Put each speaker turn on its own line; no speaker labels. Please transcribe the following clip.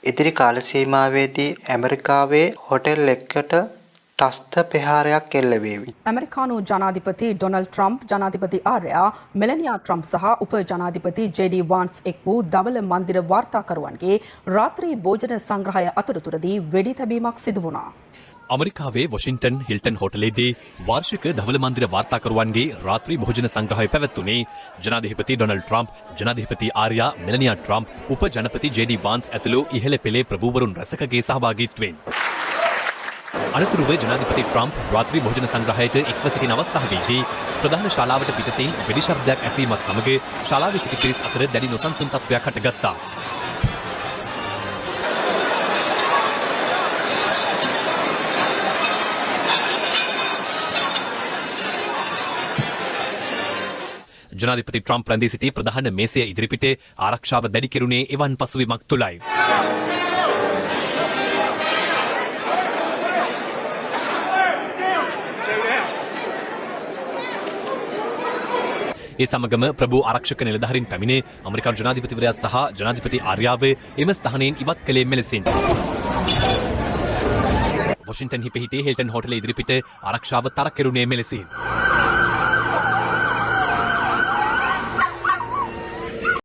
ඉදිරි කාල සීමාවේදී ඇමරිකාවේ හොටෙල් එකකට ත්‍රස්ත ප්‍රහාරයක් එල්ල වේවි.
ඇමරිකානු ජනාධිපති ඩොනල්ඩ් ට්‍රම්ප්, ජනාධිපති ආර්යා මෙලනියා ට්‍රම්ප් සහ උප ජනාධිපති ජේ.ඩී. වාන්ස් එක් වූ ධවල මන්දිර වාර්තාකරුවන්ගේ රාත්‍රී භෝජන සංග්‍රහය අතරතුරදී වෙඩි තැබීමක් සිදු වුණා.
ඇමරිකාවේ වොෂින්ටන් හිල්ටන් හෝටලයේදී වාර්ෂික ධවල මන්දිර වාර්තාකරුවන්ගේ රාත්‍රී භෝජන සංග්‍රහය පැවැත්වුණේ ජනාධිපති ඩොනල්ඩ් ට්‍රම්ප්, ජනාධිපති ආර්යා මෙලනියා ට්‍රම්ප්, උප ජනපති ජේ.ඩී. වාන්ස් ඇතුළු ඉහළ පෙළේ ප්‍රභූවරුන් රැසකගේ සහභාගීත්වයෙන්. අනතුරුව ජනාධිපති ට්‍රම්ප් රාත්‍රී භෝජන සංග්‍රහයට එක්ව සිටින අවස්ථාවේදී ප්‍රධාන ශාලාවට පිටතින් වෙඩි ශබ්දයක් ඇසීමත් සමග ශාලාවේ සිටි පිරිස් අතර දැඩි නොසන්සුන් තත්ත්වයක් හටගත්තා. ජනාධිපති ට්‍රම්ප් රැඳී සිටි ප්‍රධාන මේසය ඉදිරිපිට ආරක්ෂාව දැඩි කෙරුණේ එවන් පසුබිමක් තුළයි. ඒ සමගම ප්‍රභූ ආරක්ෂක නිලධාරීන් පැමිණේ ඇමරිකානු ජනාධිපතිවරයා සහ ජනාධිපති ආර්යාව එම ස්ථානයෙන් ඉවත් කළේ මෙලෙසින්. වොෂින්ටන් හි පිහිටි හිල්ටන් හෝටලය ඉදිරිපිට ආරක්ෂාව තර කෙරුණේ මෙලෙසින්.